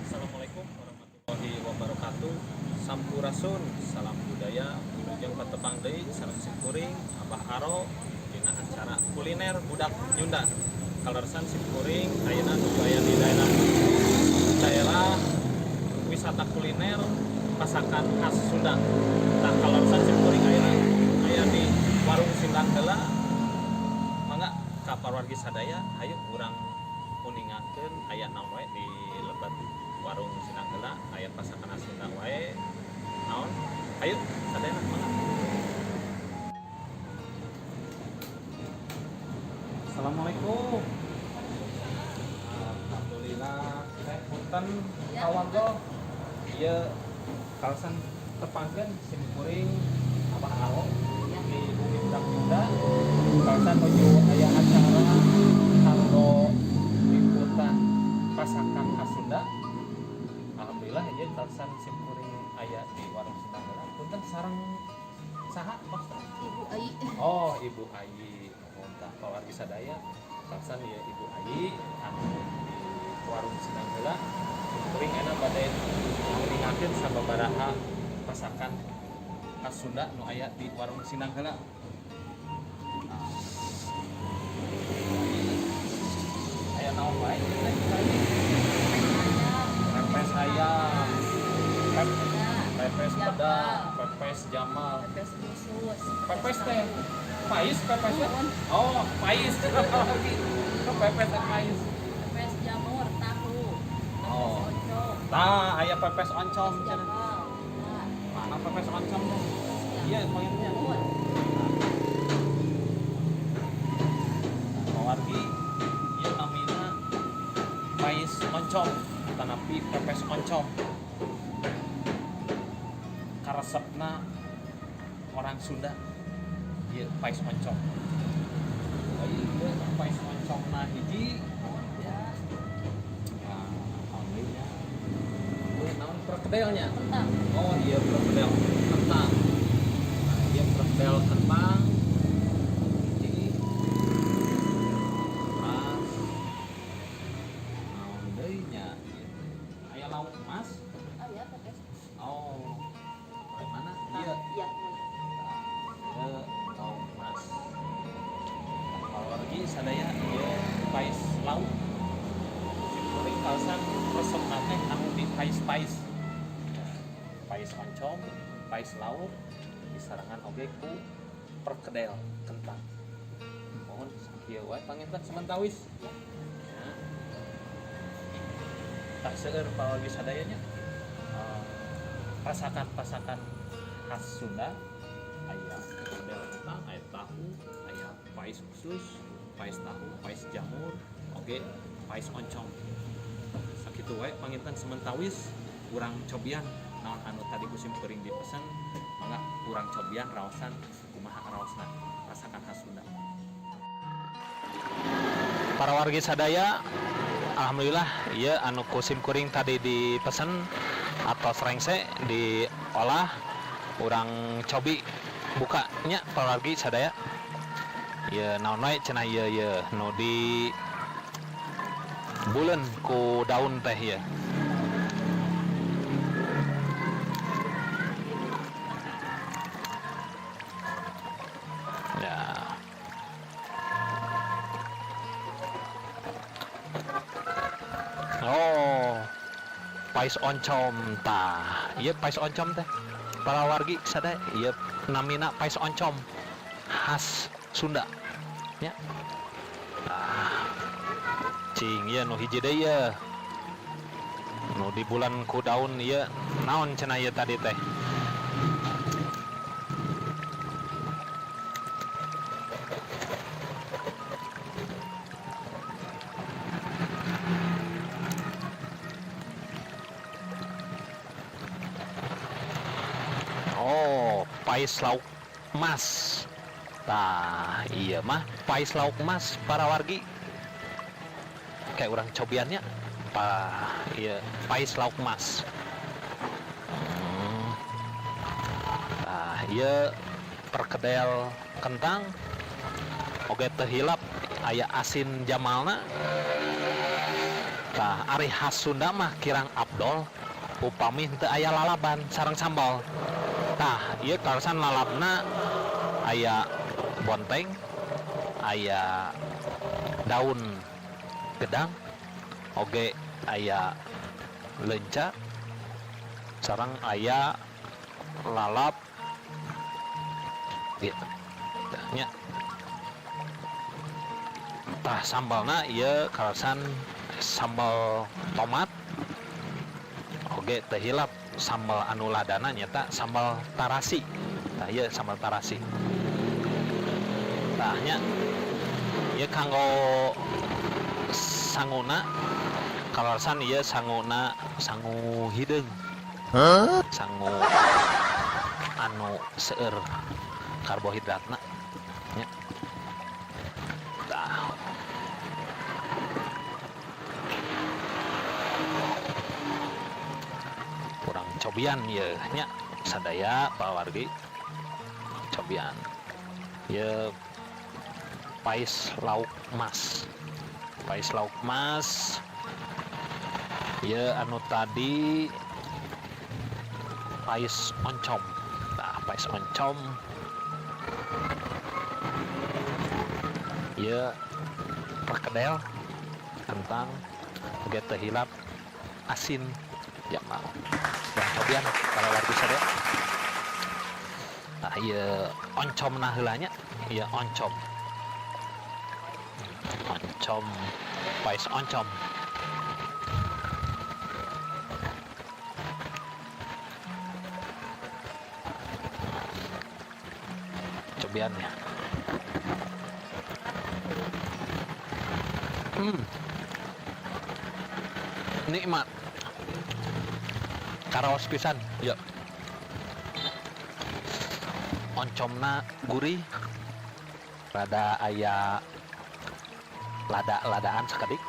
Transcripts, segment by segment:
Assalamualaikum warahmatullahi wabarakatuh. Sampurasun, salam budaya, wilujeng patepang deui sareng simkuring Abah Aro dina acara Kuliner Budak Nyunda. Kaleresan simkuring ayeuna nuju aya di daerah daerah wisata kuliner masakan khas Sunda. Nah, kaleresan simkuring ayeuna aya di Warung Sindang Heula. Mangga ka pawargi sadaya, hayu urang uningakeun aya naon wae di lebet Warung Sindang Heula, aya pasakan khas Sunda wae naon. Hayu sadayana, mangga. Assalamualaikum. Alhamdulillah. Teh, punten kawanggo. Ieu kaleresan tepangkeun simkuring Abah Aro di Bumi Budak Nyunda. Kaleresan nuju aya acara kanggo liputan pasakan khas Sunda. Alhamdulillah ieu kaleresan simkuring aya di Warung Sindang Heula. Punten, sareng saha, Pak? Ibu Ai. Oh, Ibu Ayi. Mohon tah pawargi sadaya. Kaleresan ya Ibu Ayi anu di Warung Sindang Heula. Simkuring enak bade nguningakeun sababaraha masakan khas Sunda nu aya di Warung Sindang Heula. Nah, aya naon wae ieu teh, Ibu Ayi? Pepes ayam, pepes peda, pepes jamal, pepes khusus. Pepes teh pais, pepes teh? Oh, pais lagi. Pepes teh pais. Pepes jamur tahu, pepes oncom. Tah, aya pepes oncom pepes cenah. Jamal. Nah, Mana pepes oncom teh? Iya, poinnya. Nuhun. Pawargi, ieu namina pais oncom tanapi pepes oncom. Karesepna orang Sunda ieu pais oncom. Oh iya, pais oncomna hiji. Ya, Nah, alhamdulillah. Oh, naon perkedelnya? Kentang. Oh iya, perkedel kentang. Nah, iya, perkedel kentang. Hiji. Pas. Naon deui nya ieu teh? Aya lauk emas? Oh ya, pepes. Oh. Mana? Iya. Iya. Nah, ieu lauk emas. Pawargi sadaya, ieu pais lauk. Simkuring kaleresan resepna teh anu di pais-pais. Pais oncom, pais lauk, disarengan oge ku perkedel kentang. Mohon sakieu wae panginten samentawis. Ya. Tah, seueur pawargi sadayanya. Pasakan-pasakan khas Sunda aya perkedel kentang, aya tahu, aya pais khusus, pais tahu, pais jamur, oge pais oncom. Sakitu wae panginten samentawis, urang cobian naon anu tadi ku simkuring dipesen. Mangga urang cobian, raosan kumaha raosna masakan khas Sunda. Para wargi sadaya, alhamdulillah ieu anu ku simkuring tadi dipesen atau rengse diolah, urang cobi buka nya para wargi sadaya. Ieu naon wae cenah ieu, ieu nu di buleun ku daun teh ieu. Ya. Oh, pais oncom tah. Ieu pais oncom teh. Para wargi sadaya, ieu namina pais oncom khas Sunda. Ya. Tah. Cing, ieu nu hiji deui ieu. Nu di buleun ku daun ieu Naon cenah ieu tadi teh? Oh, pais lauk mas. Tah, iya mah pais lauk mas para wargi. Kayak urang cobiannya. Tah, iya pais lauk mas. Tah, iya perkedel kentang. Oge teu hilap aya asin jamalna. Tah, ari khas Sunda mah kirang abdol upami henteu aya lalaban sareng sambal. Tah, ieu kaleresan lalabna aya bonteng, aya daun gedang, oge aya leunca, sareng aya lalap gitu nya. Tah, sambalna ieu kaleresan sambal tomat, oge teu hilap sambal anu ladana nyaeta sambal tarasi. Tah, ieu sambal tarasi. Tah nya, ieu kanggo sanguna kaleresan ieu sanguna sangu hideung. Sangu anu seueur karbohidratna nya. Tah. Urang cobian ieu nya sadaya pawargi cobian. Ieu pais lauk mas. Pais lauk mas. Ieu anu tadi pais oncom. Tah, pais oncom. Ieu perkedel kentang oge teu hilap asin jamal. Urang cobian para wargi sadaya. Tah, ieu oncomna heula nya, ieu oncom. Oncom, pais oncom. Cobian ya. Nikmat. Karaos pisan, ya. Oncomna gurih, rada aya lada-ladaan sakedik.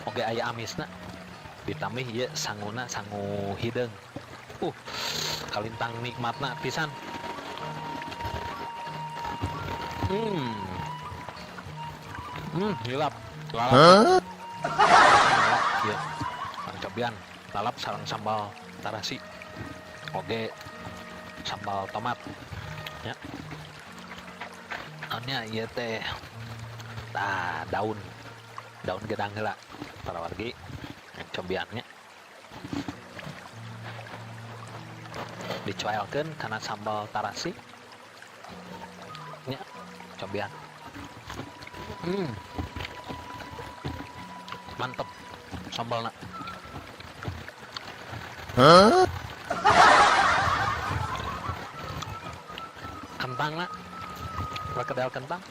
Oge aya amisna. Ditambih ieu sanguna sangu hideung. Kalintang nikmatna pisan. Hilap. Lalap. Lalap ieu. Urang cobian lalap sareng sambal tarasi. Oge sambal tomat nya. Naonnya ieu teh? Tah, daun. Daun gedang heula para wargi cobian nya. Dicoelkeun kana sambal tarasi. Nya, cobian. Mantep sambalna. Kentangna, perkedel kentang.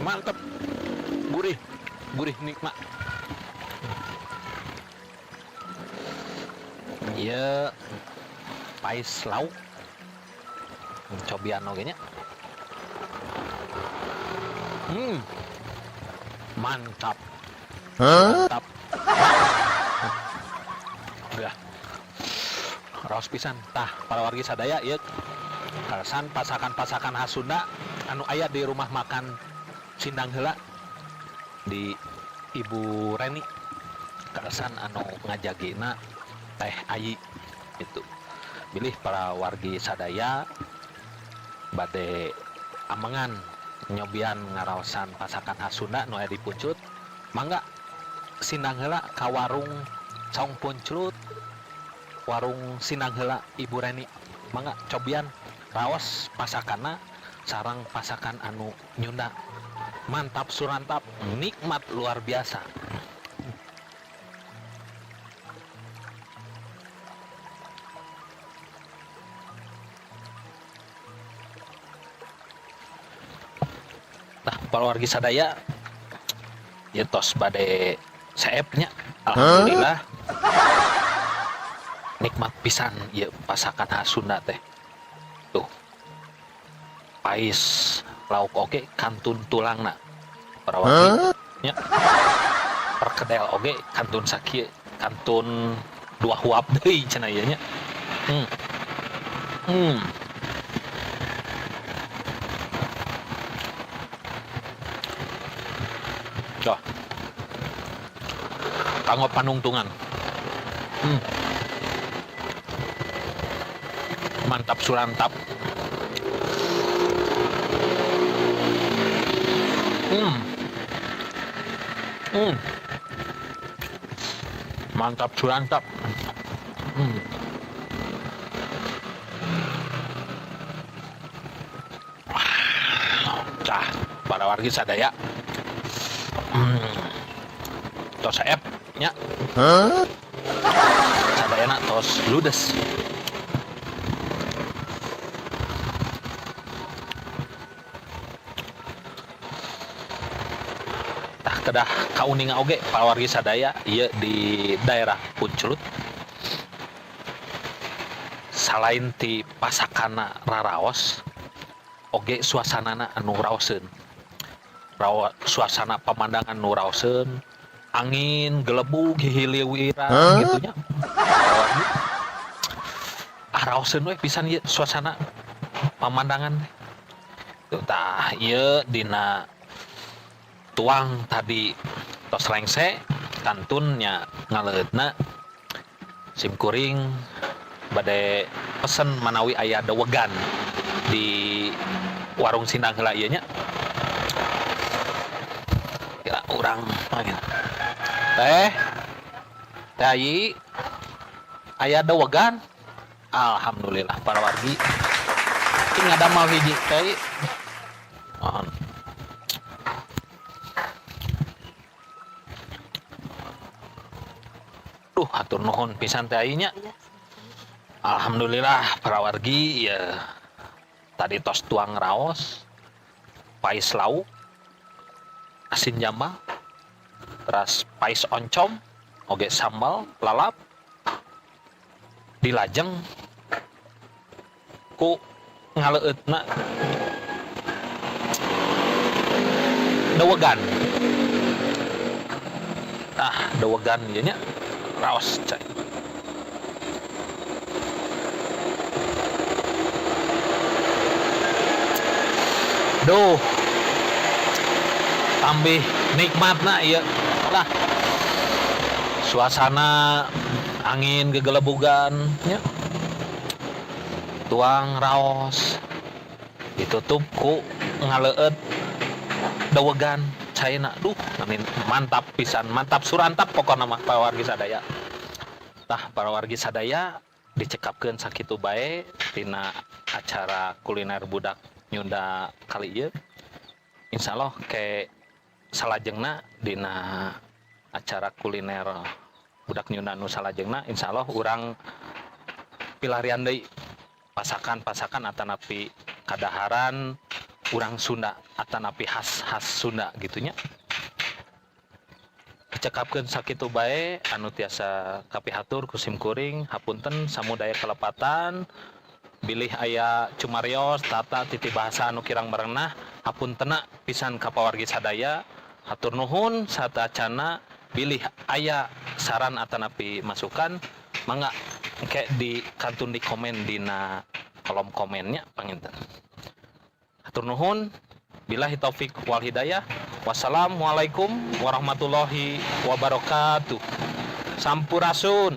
Mantep. Gurih, gurih nikmat. Ieu pais lauk. Cobian oge nya. Mantap. Mantap. Udah. Raos pisan. Tah, para wargi sadaya ieu kaleresan pasakan-pasakan khas Sunda anu aya di rumah makan Sindang Heula di Ibu Reni. Kaleresan anu ngajagina Teh Ayi itu. Bilih para wargi sadaya bade amengan nyobian ngaraosan pasakan khas Sunda nu aya di Punclut, mangga sindang heula ka warung Saung Punclut, warung Sindang Heula Ibu Reni. Mangga cobian raos pasakanna sareng pasakan anu nyunda. Mantap surantap, nikmat luar biasa. Para wargi sadaya, ieu tos bade seep nya. Alhamdulillah. Nikmat pisan ieu pasakan khas Sunda teh. Tuh. Pais lauk oge kantun tulangna. Para wargi nya. Perkedel oge kantun sakieu, kantun dua huap deui cenah ieu nya. Tuh. Kanggo panungtungan. Mantap surantap. Mantap surantap. Tah, para wargi sadaya. Tos seep nya. Sadayana tos ludes. Tah, kedah kauninga oge para wargi sadaya, ieu di daerah Punclut. Salain ti pasakana raraos, oge suasanana anu raoseun. Rawa, suasana pemandangan nu raoseun, angin gelebug hihiliwiran gitu nya. Ah, raoseun we pisan ieu suasana pemandangan teh. Tuh, tah, ieu dina tuang tadi tos rengse, kantun nya ngaleutna sim kuring bade pesen manawi aya dewegan di warung Sindang heula ieu nya. Kira urang panggil. Teh. Teh Ayi. Aya dewegan. Alhamdulillah, para wargi. Ini ngadamel hiji teh Ayi. Mohon. Duh, hatur nuhun pisan teh Ayi nya. Iya. Alhamdulillah, para wargi ya, tadi tos tuang raos, pais lauk, asin jambal, terus pais oncom, oge sambal lalap, dilajeng ku ngaleueutna dewegan. Tah, dewegan ieu nya raos cai. Duh, tambih nikmatna ieu lah. Suasana angin gegelebugan nya. Tuang raos ditutup ku ngaleueut dewegan caina. Duh, mantap pisan, mantap surantap pokona mah, para wargi sadaya. Tah, para wargi sadaya, dicekapkeun sakitu bae tina acara kuliner budak Nyunda kali ieu. Insyaallah ke salajengna dina acara kuliner budak Nyunda nu salajengna, insyaallah urang pilarian deui pasakan-pasakan atanapi kadaharan urang Sunda atanapi khas-khas Sunda gitunya. Dicekapkeun sakitu bae anu tiasa kapihatur ku sim kuring, hapunten samudaya kelepatan, bilih aya cumarios tata titi bahasa anu kirang merenah, hapuntena pisan ka pawargi sadaya. Hatur nuhun sateuacana, bilih aya saran atanapi masukan, mangga engke di kantun di komen dina kolom komennya panginten. Hatur nuhun, billahi taufik wal hidayah, wassalamualaikum warahmatullahi wabarakatuh. Sampurasun.